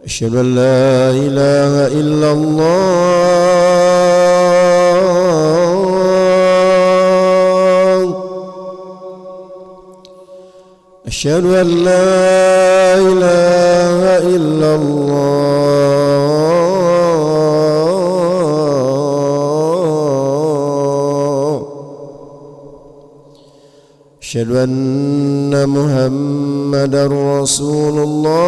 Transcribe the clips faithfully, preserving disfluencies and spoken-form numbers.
أشهد أن لا إله إلا الله. أشهد أن لا إله إلا الله. أشهد أن محمدا رسول الله.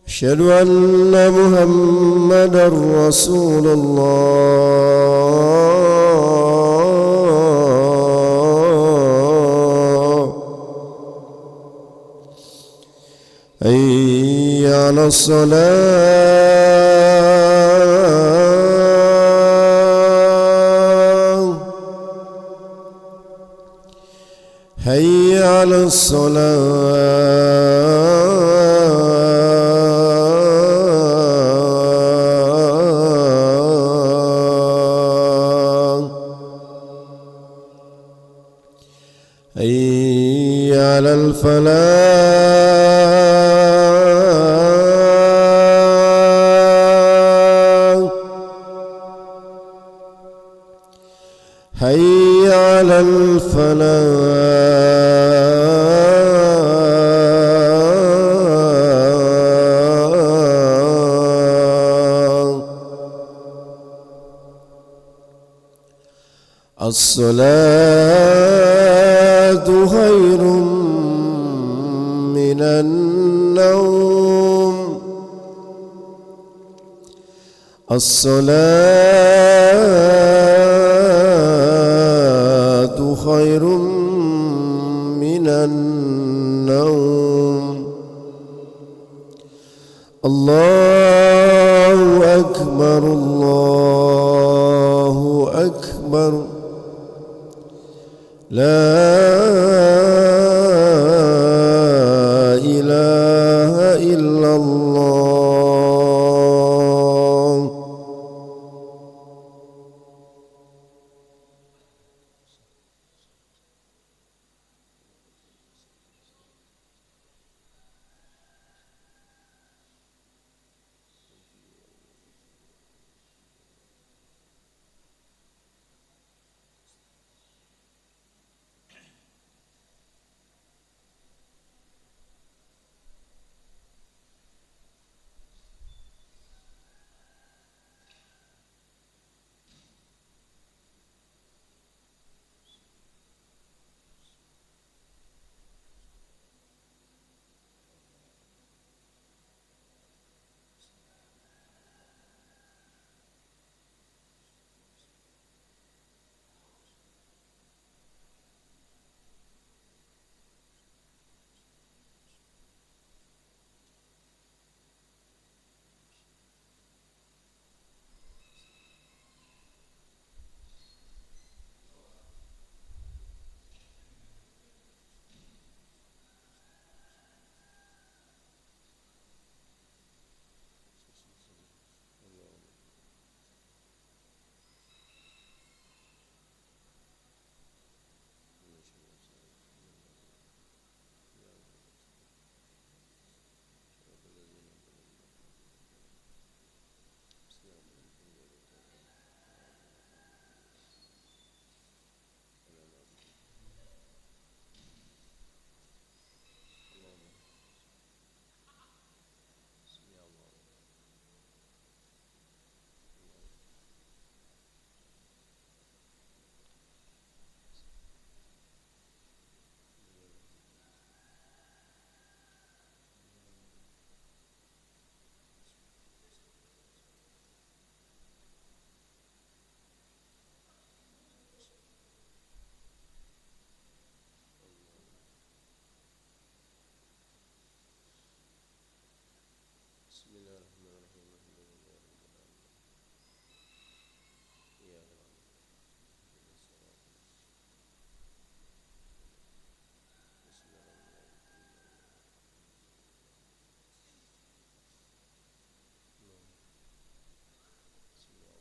أشهد أن محمدا رسول الله. حي على الصلاة. حي على الصلاة. حي على الفلاح. حي على الفلاح. الصلاة خير من النوم. الصلاة خير من النوم. الله أكبر، الله أكبر. لا إله إلا الله. بسم الله الرحمن الرحيم. الحمد لله رب العالمين. إياك نعبد وإياك نستعين. اهدنا الصراط المستقيم. بسم الله الرحمن الرحيم. بسم الله.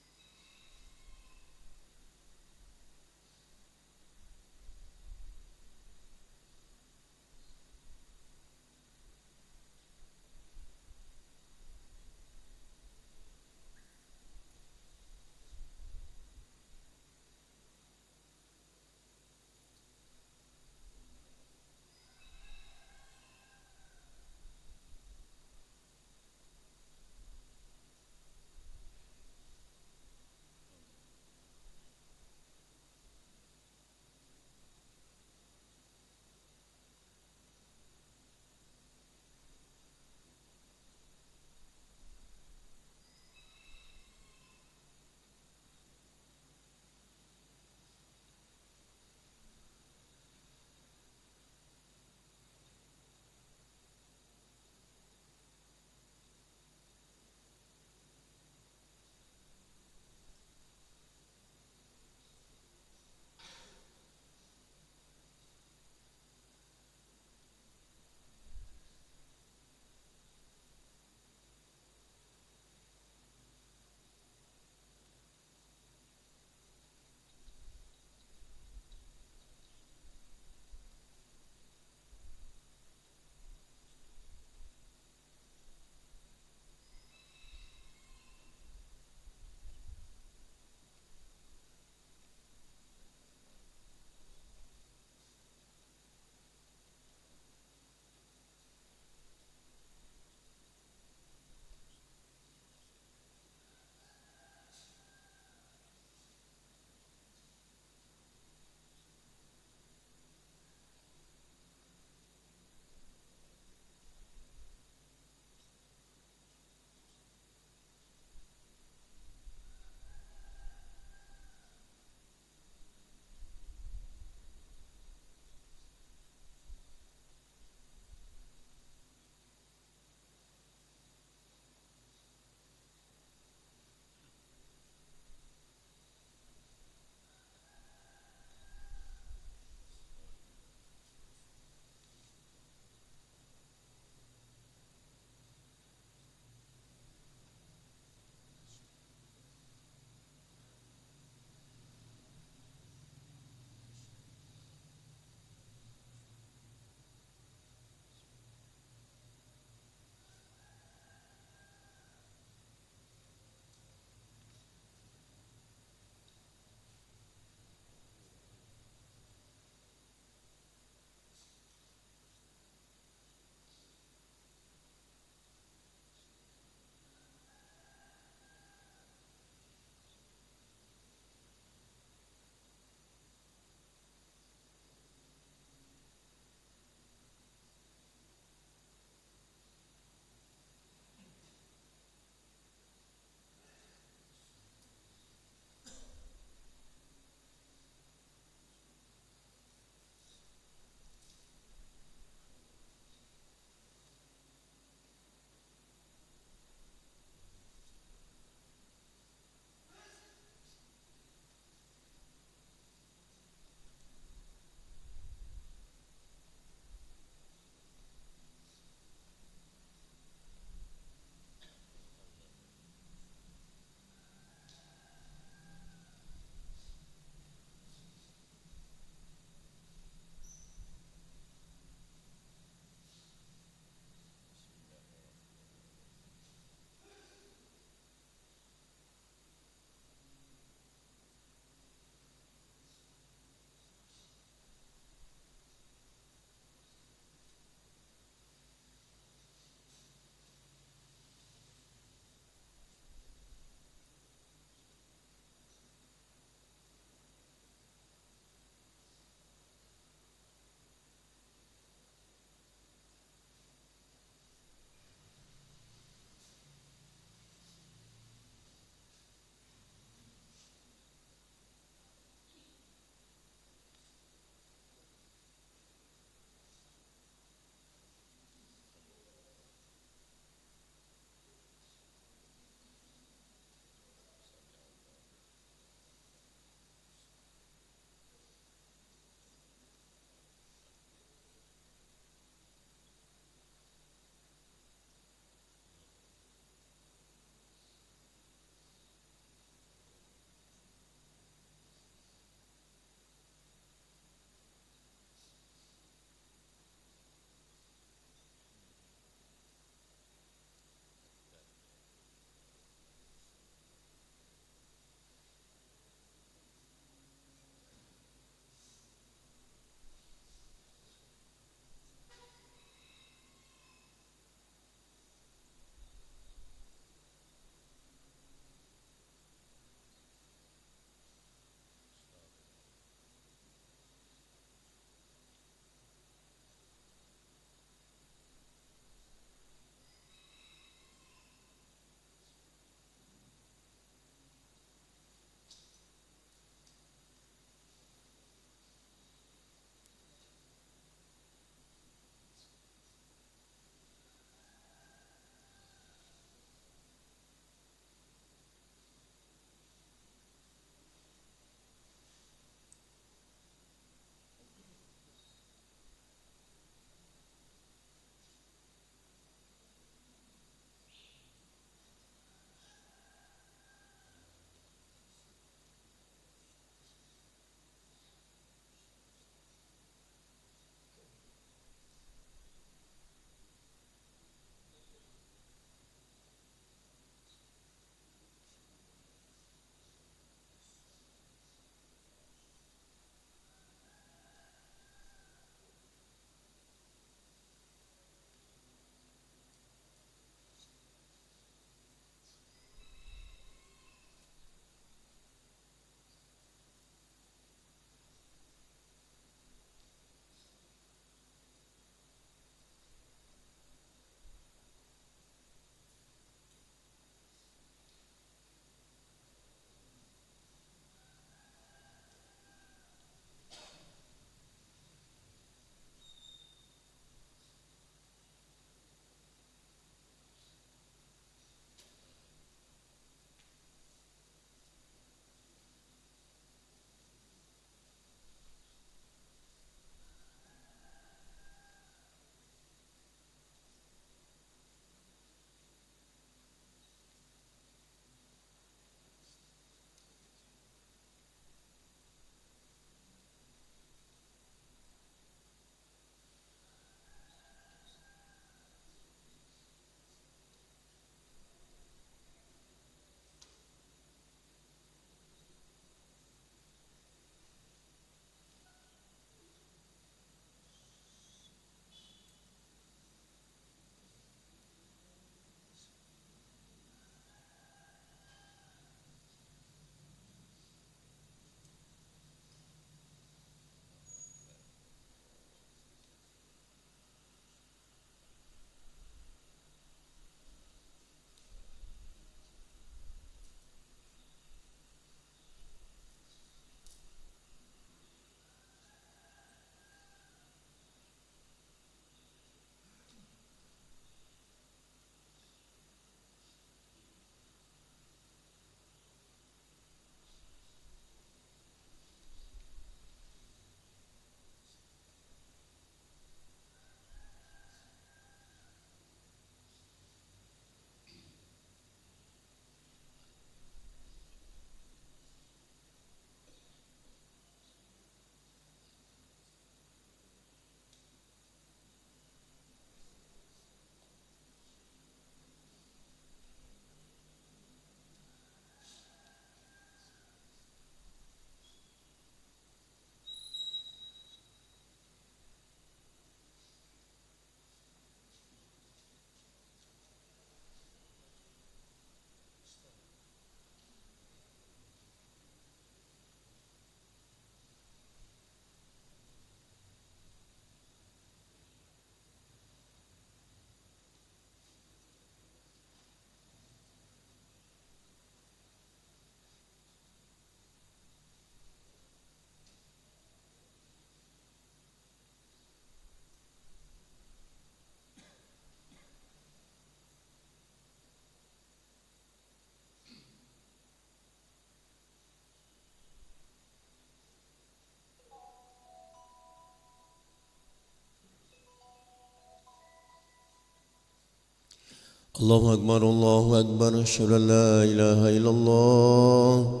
الله أكبر، الله أكبر، أشهد أن لا إله إلا الله،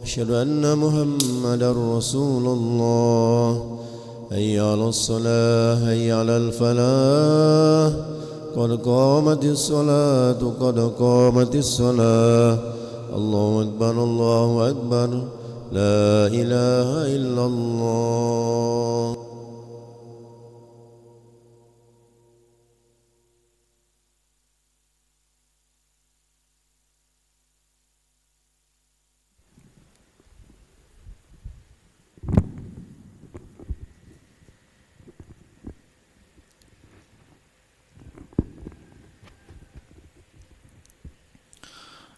أشهد أن محمدا رسول الله. حي على الصلاة، حي على الفلاح، قد قامت الصلاة، قد قامت الصلاة. الله أكبر، الله أكبر، لا إله إلا الله.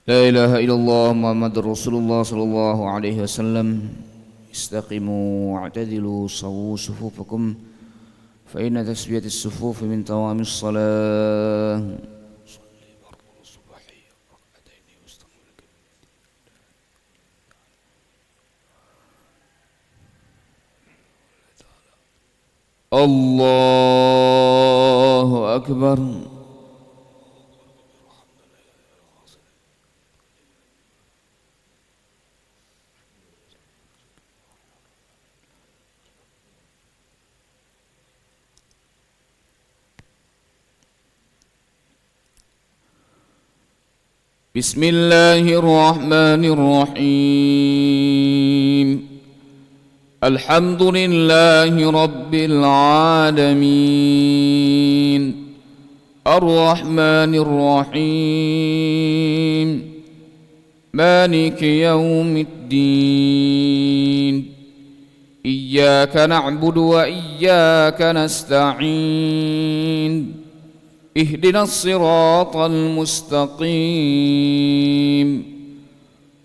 لا إله إلا الله محمد رسول الله صلى الله عليه وسلم. استقيموا واعتدلوا، سووا صفوفكم، فإن تسوية الصفوف من تمام الصلاة. الله أكبر. بسم الله الرحمن الرحيم. الحمد لله رب العالمين. الرحمن الرحيم. مالك يوم الدين. إياك نعبد وإياك نستعين. اهدنا الصراط المستقيم.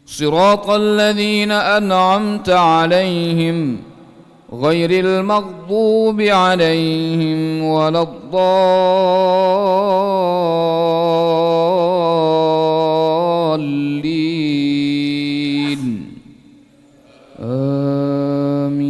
صراط الذين أنعمت عليهم غير المغضوب عليهم ولا الضالين. آمين.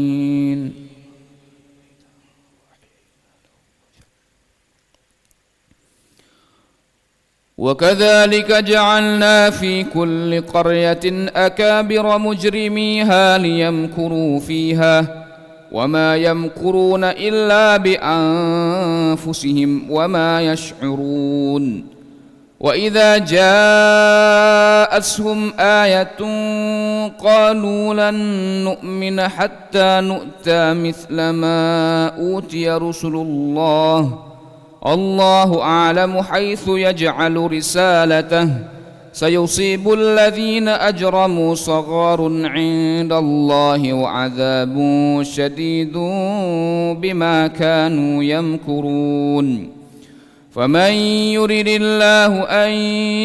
وكذلك جعلنا في كل قرية أكابر مجرميها ليمكروا فيها وما يمكرون إلا بأنفسهم وما يشعرون. وإذا جاءتهم آية قالوا لن نؤمن حتى نؤتى مثل ما أوتي رسل الله. الله أعلم حيث يجعل رسالته. سيصيب الذين أجرموا صغار عند الله وعذاب شديد بما كانوا يمكرون. فمن يرد الله أن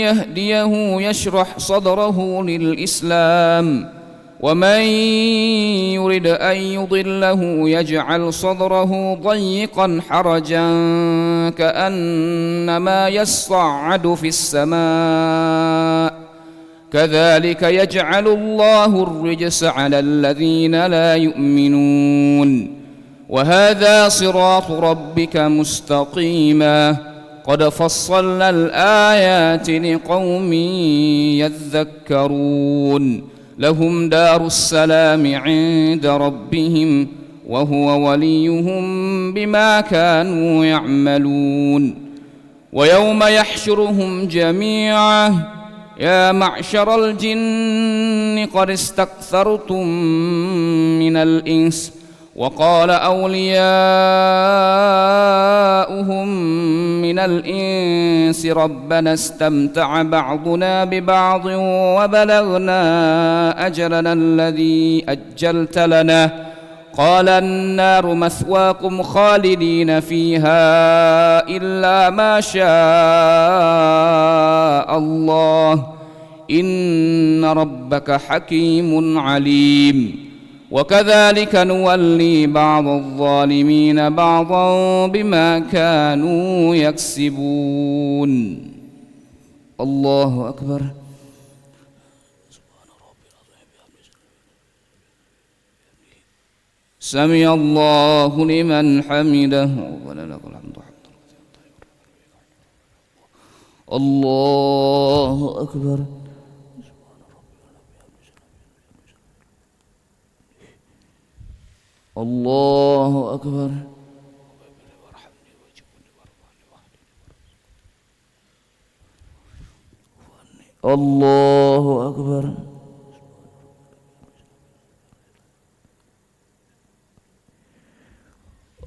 يهديه يشرح صدره للإسلام، ومن يرد أن يضله يجعل صدره ضيقا حرجا كأنما يصعد في السماء، كذلك يجعل الله الرجس على الذين لا يؤمنون. وهذا صراط ربك مستقيما، قد فصلنا الآيات لقوم يذكرون. لهم دار السلام عند ربهم، وهو وليهم بما كانوا يعملون. ويوم يحشرهم جميعا، يا معشر الجن قد استكثرتم من الإنس، وقال أولياؤهم من الإنس ربنا استمتع بعضنا ببعض وبلغنا أجلنا الذي أجلت لنا، قال النار مثواكم خالدين فيها إلا ما شاء الله، إن ربك حكيم عليم. وكذلك نولي بعض الظالمين بعضا بما كانوا يكسبون. الله أكبر. سمع الله لمن حمده. ربنا لك الحمد حمدا كثيرا طيبا مباركا فيه. Allahu Akbar. Allahu Akbar. Allahu Akbar.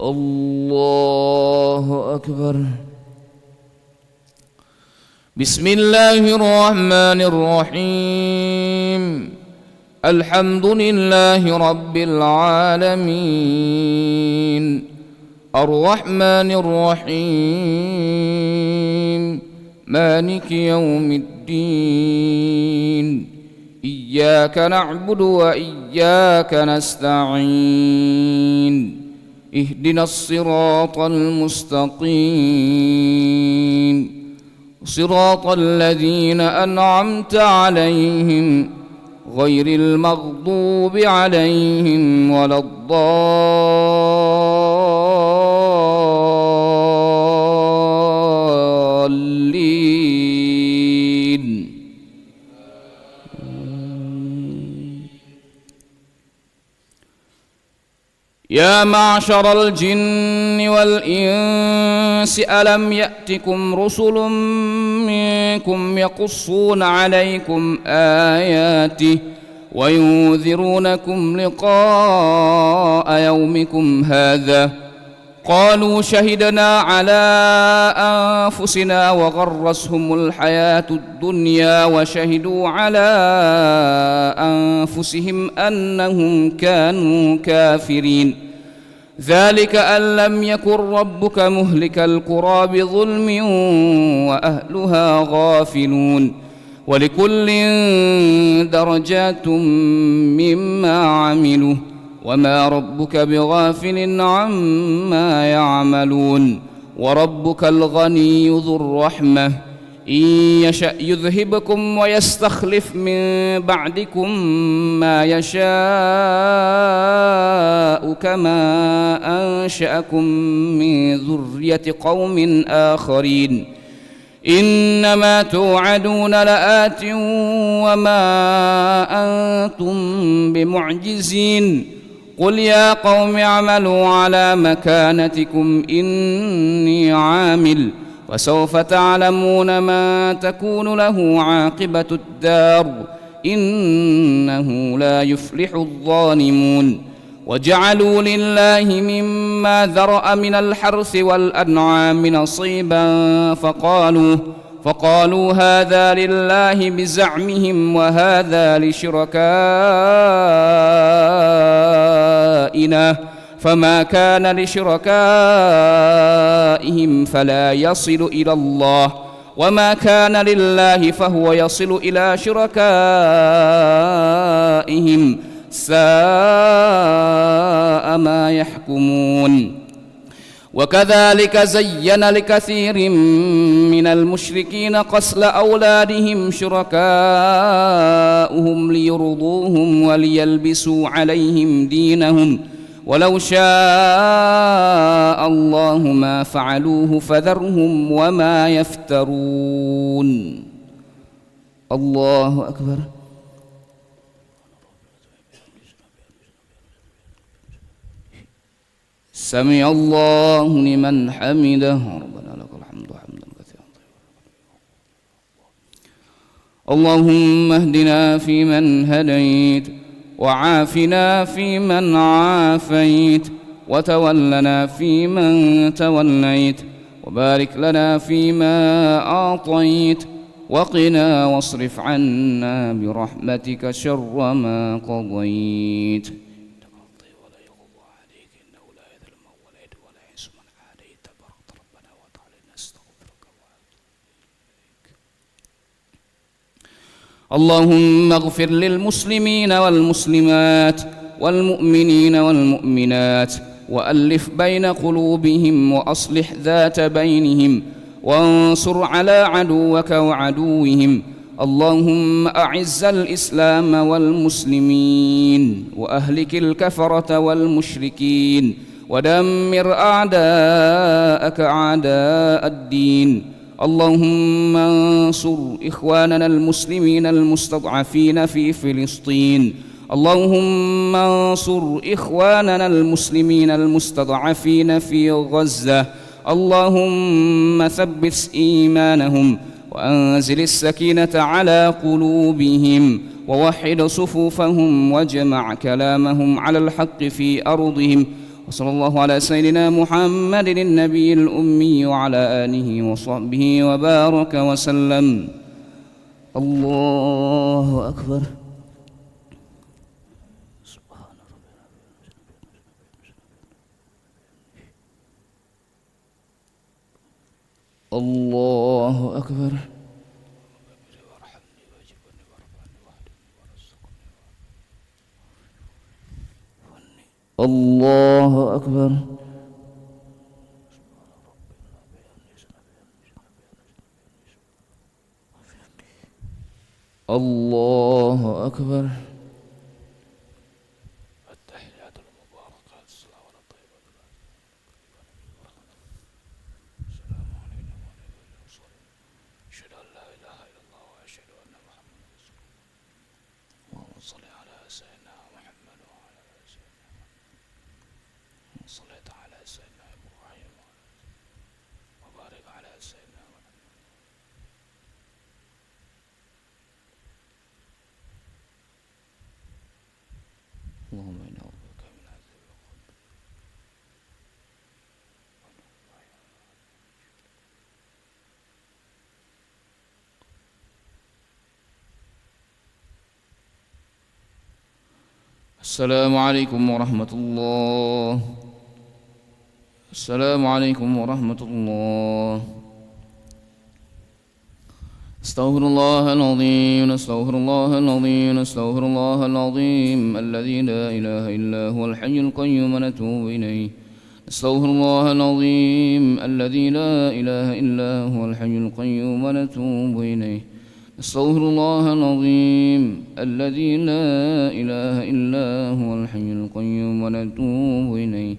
Allahu Akbar. Bismillahirrahmanirrahim. Alhamdulillahi rabbil alamin. Arrahmanirrahim. Maliki yaumiddin. Iyyaka na'budu wa iyyaka nasta'in. Ihdinas siratal mustaqim. Siratal ladzina an'amta 'alaihim ghairil maghdubi 'alaihim waladdallin. يا معشر الجن والإنس ألم يأتكم رسل منكم يقصون عليكم آياته وينذرونكم لقاء يومكم هذا قالوا شهدنا على أنفسنا وغرتهم الحياة الدنيا وشهدوا على أنفسهم أنهم كانوا كافرين. ذلك أن لم يكن ربك مهلك القرى بظلم وأهلها غافلون. ولكل درجات مما عملوا وما ربك بغافل عما يعملون. وربك الغني ذو الرحمة. إن يشأ يذهبكم ويستخلف من بعدكم ما يشاء كما أنشأكم من ذرية قوم آخرين. إنما توعدون لآت وما أنتم بمعجزين. قل يا قوم اعملوا على مكانتكم إني عامل فسوف تعلمون من تكون له عاقبة الدار إنه لا يفلح الظالمون. وجعلوا لله مما ذرأ من الحرث والأنعام نصيبا فقالوا، فقالوا هذا لله بزعمهم وهذا لشركائنا فما كان لشركائهم فلا يصل إلى الله وما كان لله فهو يصل إلى شركائهم ساء ما يحكمون. وكذلك زين لكثير من المشركين قتل أولادهم شركاؤهم ليرضوهم وليلبسوا عليهم دينهم ولو شاء الله ما فعلوه فذرهم وما يفترون. الله أكبر. سمع الله لمن حمده. ربنا لك الحمد حمدا كثيرا طيبا. اللهم اهدنا فيمن هديت، وعافنا فيمن عافيت، وتولنا فيمن توليت، وبارك لنا فيما أعطيت، وقنا واصرف عنا برحمتك شر ما قضيت. إنك تقضي ولا يقضى عليك، إنه لا يذل من واليت ولا يعز من عاديت، تباركت ربنا وتعالى، نستغفرك ونتوب إليك. اللهم اغفر للمسلمين والمسلمات والمؤمنين والمؤمنات، وألف بين قلوبهم وأصلح ذات بينهم، وانصر على عدوك وعدوهم. اللهم أعز الإسلام والمسلمين، وأهلك الكفرة والمشركين، ودمر أعداءك أعداء الدين. اللهم انصر إخواننا المسلمين المستضعفين في فلسطين. اللهم انصر إخواننا المسلمين المستضعفين في غزة. اللهم ثبت إيمانهم وأنزل السكينة على قلوبهم ووحد صفوفهم واجمع كلامهم على الحق في أرضهم. وصلى الله على سيدنا محمد النبي الأمي وعلى آله وصحبه وبارك وسلم. الله أكبر. الله أكبر. الله أكبر. الله أكبر. التحيات المباركات، الصلوات الطيبات، السلام علينا وعلى عباد الله الصالحين. أشهد أن لا إله إلا الله وأشهد أن محمدا رسول الله. اللهم صل على سيدنا محمد وعلى آل سيدنا محمد. صليت على سيدنا إبراهيم وعلى آل سيدنا، وبارك على سيدنا محمد. اللهم إنا نعوذ بك من عذاب القبر. السلام عليكم ورحمة الله. السلام عليكم ورحمة الله. أستغفر الله العظيم، أستغفر الله العظيم، أستغفر الله العظيم الذي لا إله إلا هو الحي القيوم ونتوب إليه. أستغفر الله العظيم الذي لا إله إلا هو الحي القيوم ونتوب إليه. أستغفر الله العظيم الذي لا إله إلا هو الحي القيوم ونتوب إليه.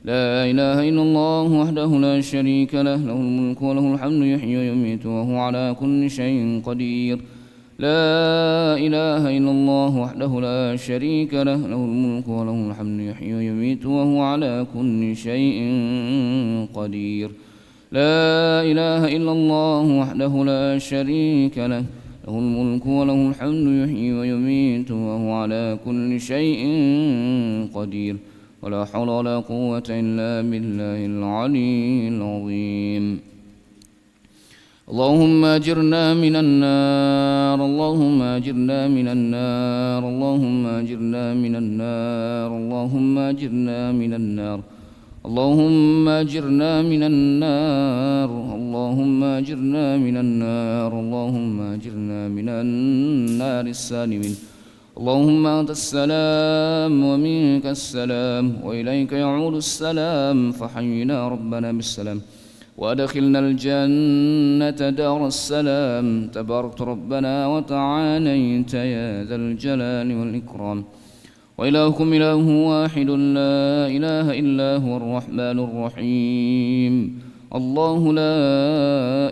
لا إله إلا الله وحده لا شريك له، له الملك وله الحمد يحيي ويميت وهو على كل شيء قدير. لا إله إلا الله وحده لا شريك له، له الملك وله الحمد يحيي ويميت وهو على كل شيء قدير. لا إله إلا الله وحده لا شريك له، له الملك وله الحمد يحيي ويميت وهو على كل شيء قدير. ولا حول ولا قوة إلا بالله العلي العظيم. اللهم أجرنا من النار، اللهم أجرنا من النار، اللهم أجرنا من النار، اللهم أجرنا من النار. اللهم أجرنا من النار، اللهم أجرنا من النار، اللهم أجرنا من النار السالمين. اللهم أنت السلام ومنك السلام وإليك يعود السلام، فحينا ربنا بالسلام وأدخلنا الجنة دار السلام. تباركت ربنا وتعاليت يا ذا الجلال والإكرام. وإلهكم إله واحد لا إله إلا هو الرحمن الرحيم. الله لا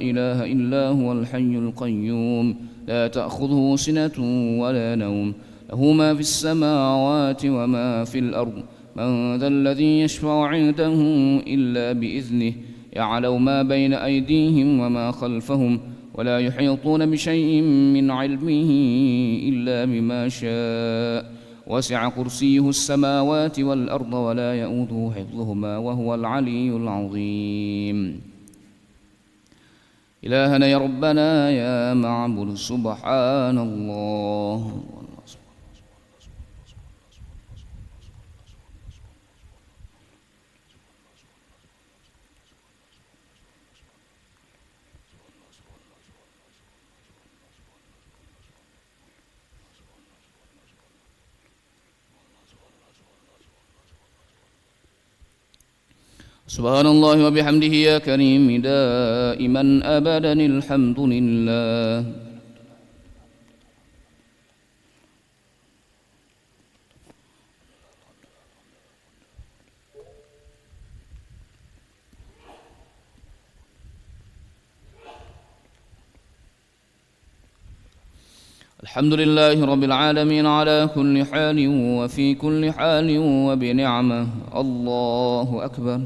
إله إلا هو الحي القيوم، لا تأخذه سنة ولا نوم، له ما في السماوات وما في الأرض. من ذا الذي يشفع عنده إلا بإذنه، يعلم ما بين أيديهم وما خلفهم، ولا يحيطون بشيء من علمه إلا بما شاء. وسع كرسيه السماوات والأرض ولا يؤوده حفظهما وهو العلي العظيم. إلهنا يا ربنا يا معبود، سبحان الله. سبحان الله وبحمده يا كريم دائما أبدا الحمد لله. الحمد لله رب العالمين على كل حال وفي كل حال وبنعمة. الله أكبر.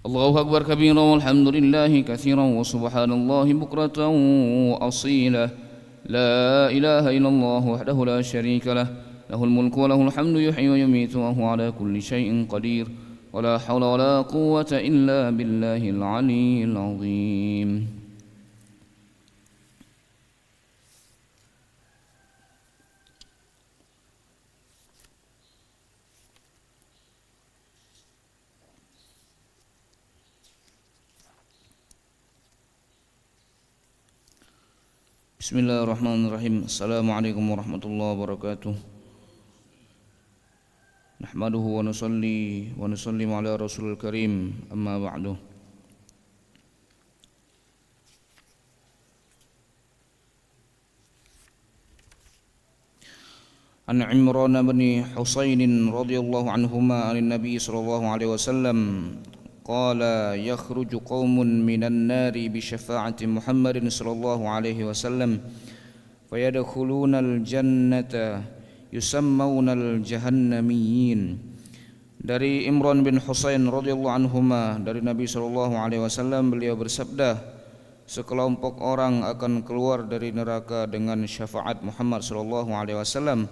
الله أكبر كبيرا والحمد لله كثيرا وسبحان الله بكرة وأصيلا. لا إله إلا الله وحده لا شريك له، له الملك وله الحمد يحيي ويميت وهو على كل شيء قدير. ولا حول ولا قوة إلا بالله العلي العظيم. بسم الله الرحمن الرحيم. السلام عليكم ورحمة الله وبركاته. نحمده ونصلي ونسلم على رسول الكريم. أما بعد. عن عمران بن حصين رضي الله عنهما عن النبي صلى الله عليه وسلم قال: يخرج قوم من النار بشفاعة محمد صلى الله عليه وسلم فيدخلون الجنة يسمون الجهنميين. Dari Imran bin Husain radhiyallahu anhuma, dari Nabi sallallahu alaihi wasallam, beliau bersabda, sekelompok orang akan keluar dari neraka dengan syafaat Muhammad sallallahu alaihi wasallam,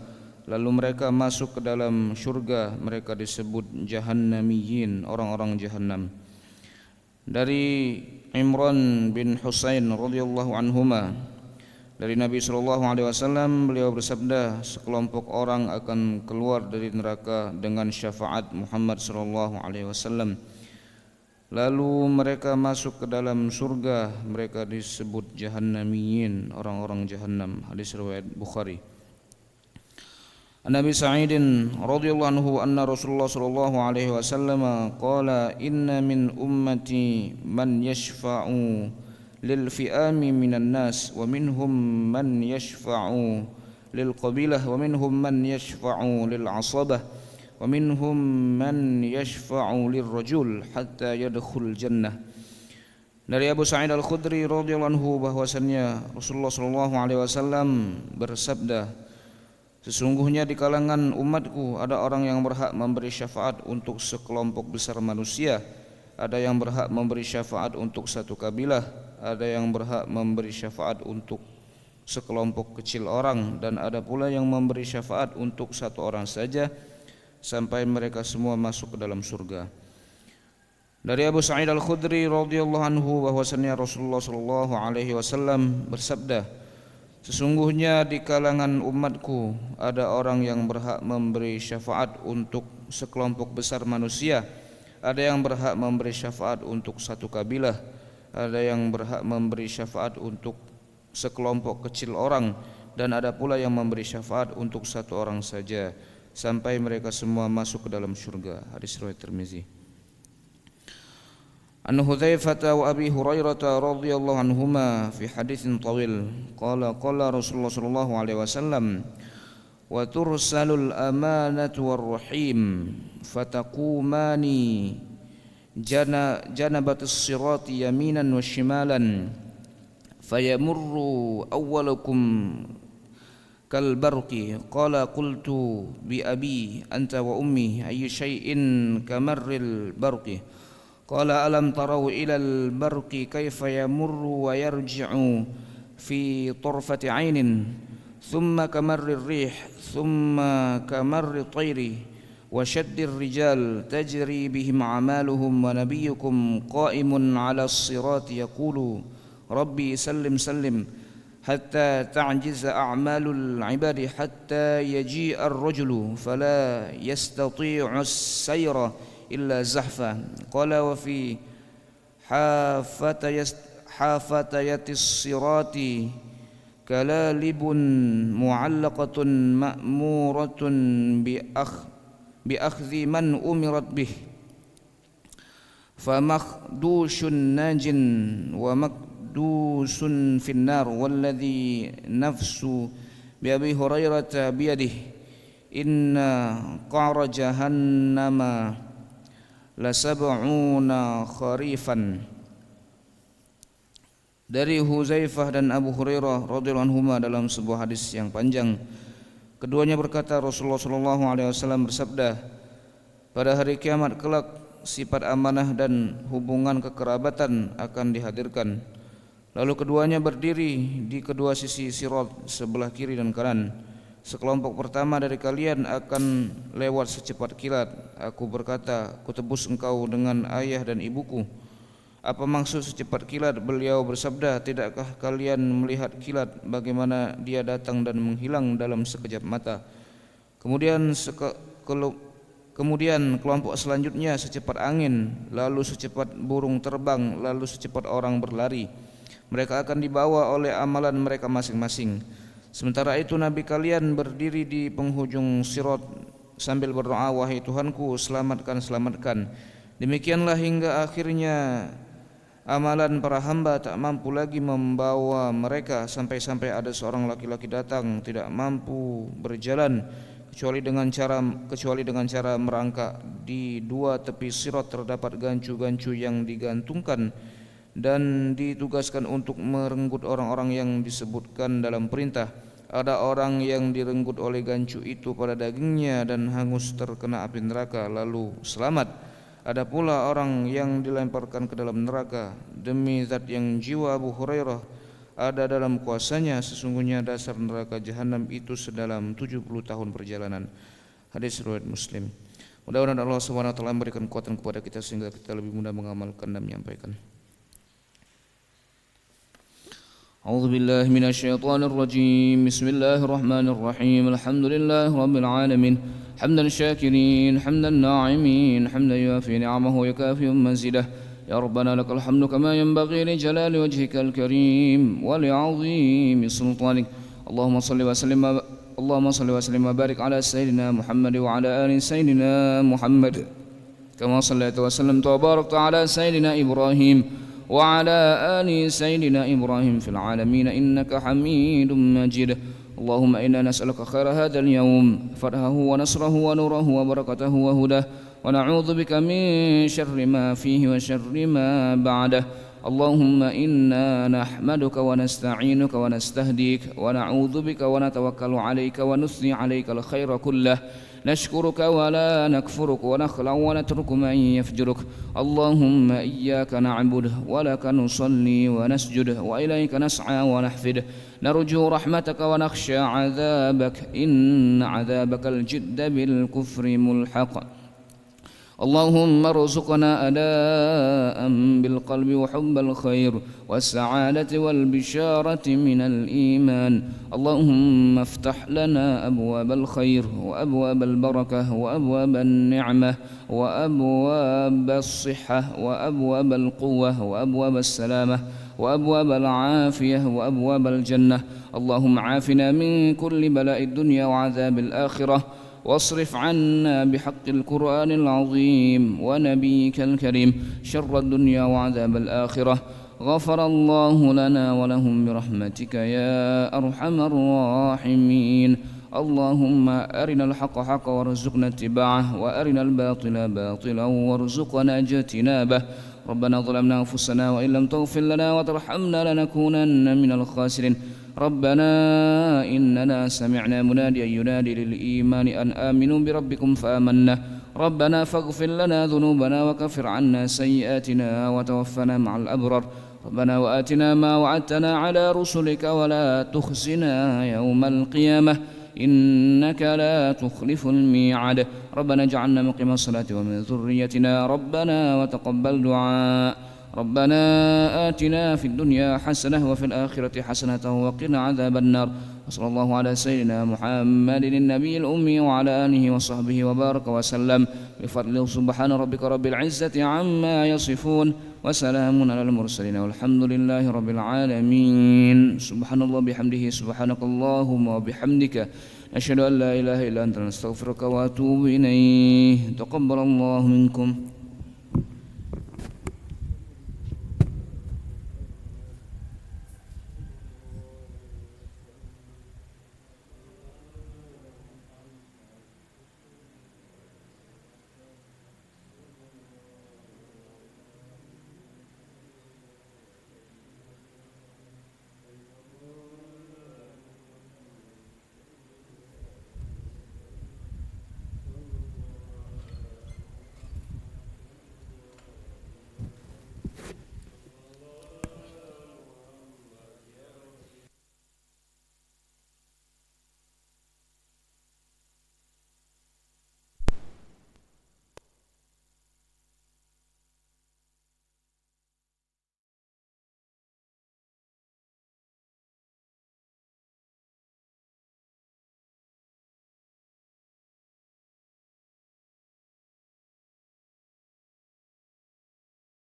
lalu mereka masuk ke dalam syurga, mereka disebut jahannamiyin, orang-orang jahannam. Dari Imran bin Husain radhiyallahu anhuma, dari Nabi sallallahu alaihi wasallam, beliau bersabda, sekelompok orang akan keluar dari neraka dengan syafaat Muhammad sallallahu alaihi wasallam. Lalu mereka masuk ke dalam surga, mereka disebut jahannamiyin, orang-orang jahannam. Hadis riwayat Bukhari. An Abi Sa'idin radhiyallahu anhu anna Rasulullah sallallahu alaihi wasallam qala, "Inna min ummati man yashfa'u lil fi'ami minan nas, wa minhum man yashfa'u lil qabilah, wa minhum man yashfa'u lil asabah, wa minhum man yashfa'u lir rajul hatta yadkhul jannah." Dari Abu Sa'id Al-Khudri radhiyallahu anhu bahwasannya Rasulullah sallallahu alaihi wasallam bersabda, sesungguhnya di kalangan umatku ada orang yang berhak memberi syafaat untuk sekelompok besar manusia, ada yang berhak memberi syafaat untuk satu kabilah, ada yang berhak memberi syafaat untuk sekelompok kecil orang, dan ada pula yang memberi syafaat untuk satu orang saja, sampai mereka semua masuk ke dalam surga. Dari Abu Sa'id Al-Khudri radhiyallahu anhu bahwasannya Rasulullah sallallahu alaihi wasallam bersabda, sesungguhnya di kalangan umatku ada orang yang berhak memberi syafaat untuk sekelompok besar manusia, ada yang berhak memberi syafaat untuk satu kabilah, ada yang berhak memberi syafaat untuk sekelompok kecil orang, dan ada pula yang memberi syafaat untuk satu orang saja, sampai mereka semua masuk ke dalam syurga. Hadis riwayat Tirmizi. An Hudzaifah wa Abi Hurairah radhiyallahu anhuma fi haditsin tawil. Qala, qala Rasulullah sallallahu alaihi wasallam, "Wa tursalul amanatu war rahim, fataqumani jana-, janabatis sirati yaminan wa shimalan, fayamurru awwalukum kal barqi." Qala, qultu bi abi anta wa ummi, ayyu syai'in kamarril barqi? Qala, alam tarau ilal barqi kaifa yamurru wa yarji'u fi tarfati ainin, thumma kamarrir rih, thumma kamarri tayri, wa syaddir rijal tajri bihim a'maluhum, wa nabiyyukum qaimun ala sirati yaqulu, Rabbi sallim sallim, hatta ta'jiza a'malul ibadi, hatta yaji'ar rajulu fala yastati'us sayra illa zahfa. Qala, wa fi hafatayas-, hafatayatis sirati kalalibun mu'allaqatun ma'muratun bi akh-, bi akhdhi man umirat bih. Famakdushun najin wa makdusun finnar, walladhi nafsu bi Abi Hurairata biyadih, inna qara jahannama la sab'una kharifan. Dari Huzaifah dan Abu Hurairah radhiyallahu anhuma dalam sebuah hadis yang panjang, keduanya berkata, Rasulullah sallallahu alaihi wasallam bersabda, "Pada hari kiamat kelak, sifat amanah dan hubungan kekerabatan akan dihadirkan. Lalu keduanya berdiri di kedua sisi sirat, sebelah kiri dan kanan. Sekelompok pertama dari kalian akan lewat secepat kilat." Aku berkata, "Kutebus engkau dengan ayah dan ibuku." "Apa maksud secepat kilat?" Beliau bersabda, "Tidakkah kalian melihat kilat, bagaimana dia datang dan menghilang dalam sekejap mata? Kemudian seke-, kelu-, kemudian kelompok selanjutnya secepat angin, lalu secepat burung terbang, lalu secepat orang berlari. Mereka akan dibawa oleh amalan mereka masing-masing. Sementara itu, Nabi kalian berdiri di penghujung sirat sambil berdoa, 'Wahai Tuhanku, selamatkan, selamatkan.' Demikianlah hingga akhirnya amalan para hamba tak mampu lagi membawa mereka, sampai-sampai ada seorang laki-laki datang, tidak mampu berjalan kecuali dengan cara, kecuali dengan cara merangkak. Di dua tepi sirat terdapat gancu-gancu yang digantungkan dan ditugaskan untuk merenggut orang-orang yang disebutkan dalam perintah. Ada orang yang direnggut oleh gancu itu pada dagingnya dan hangus terkena api neraka, lalu selamat. Ada pula orang yang dilemparkan ke dalam neraka. Demi zat yang jiwa Abu Hurairah ada dalam kuasanya, sesungguhnya dasar neraka jahanam itu sedalam tujuh puluh tahun perjalanan." Hadis riwayat Muslim. Mudah-mudahan Allah Subhanahu wa Taala memberikan kekuatan kepada kita sehingga kita lebih mudah mengamalkan dan menyampaikan. أعوذ بالله من الشيطان الرجيم. بسم الله الرحمن الرحيم. الحمد لله رب العالمين. حمد الشاكرين، حمد الناعمين، حمدا يوافي نعمه ويكافئ مزيده. يا ربنا لك الحمد كما ينبغي لجلال وجهك الكريم ولعظيم سلطانك. اللهم صل وسلم، اللهم صل وسلم وبارك على سيدنا محمد وعلى آل سيدنا محمد. كما صليت وسلمت وباركت على سيدنا إبراهيم وعلى آل سيدنا إبراهيم في العالمين إنك حميد مجيد. اللهم إنا نسألك خير هذا اليوم، فتحه ونصره ونوره وبركته وهداه، ونعوذ بك من شر ما فيه وشر ما بعده. اللهم إنا نحمدك ونستعينك ونستهديك ونعوذ بك ونتوكل عليك ونثني عليك الخير كله. نشكرك ولا نكفرك ونخلع ونترك من يفجرك. اللهم إياك نعبد ولك نصلي ونسجد وإليك نسعى ونحفد. نرجو رحمتك ونخشى عذابك، إن عذابك الجد بالكفر ملحق. اللهم ارزقنا أداء بالقلب وحب الخير والسعادة والبشارة من الإيمان. اللهم افتح لنا أبواب الخير وأبواب البركة وأبواب النعمة وأبواب الصحة وأبواب القوة وأبواب السلامة وأبواب العافية وأبواب الجنة. اللهم عافنا من كل بلاء الدنيا وعذاب الآخرة، واصرف عنا بحق القرآن العظيم ونبيك الكريم شر الدنيا وعذاب الآخرة. غفر الله لنا ولهم برحمتك يا أرحم الراحمين. اللهم أرنا الحق حقا وارزقنا اتباعه، وأرنا الباطل باطلا وارزقنا اجتنابه. ربنا ظلمنا أنفسنا وإن لم تغفر لنا وترحمنا لنكونن من الخاسرين. ربنا إننا سمعنا مناديا ينادي للإيمان أن آمنوا بربكم فآمنا. ربنا فاغفر لنا ذنوبنا وكفر عنا سيئاتنا وتوفنا مع الأبرار. ربنا وآتنا ما وعدتنا على رسلك ولا تخزنا يوم القيامة إنك لا تخلف الميعاد. ربنا اجعلنا مقيم الصلاة ومن ذريتنا ربنا وتقبل دعاء. ربنا آتنا في الدنيا حسنة وفي الآخرة حسنة وقنا عذاب النار. وصلى الله على سيدنا محمد النبي الأمي وعلى آله وصحبه وبارك وسلم بفضل سبحان ربك رب العزة عما يصفون وسلام على المرسلين والحمد لله رب العالمين. سبحان الله بحمده، سبحانك اللهم وبحمدك، نشهد أن لا إله إلا أنت، نستغفرك ونتوب إليه. تقبل الله منكم.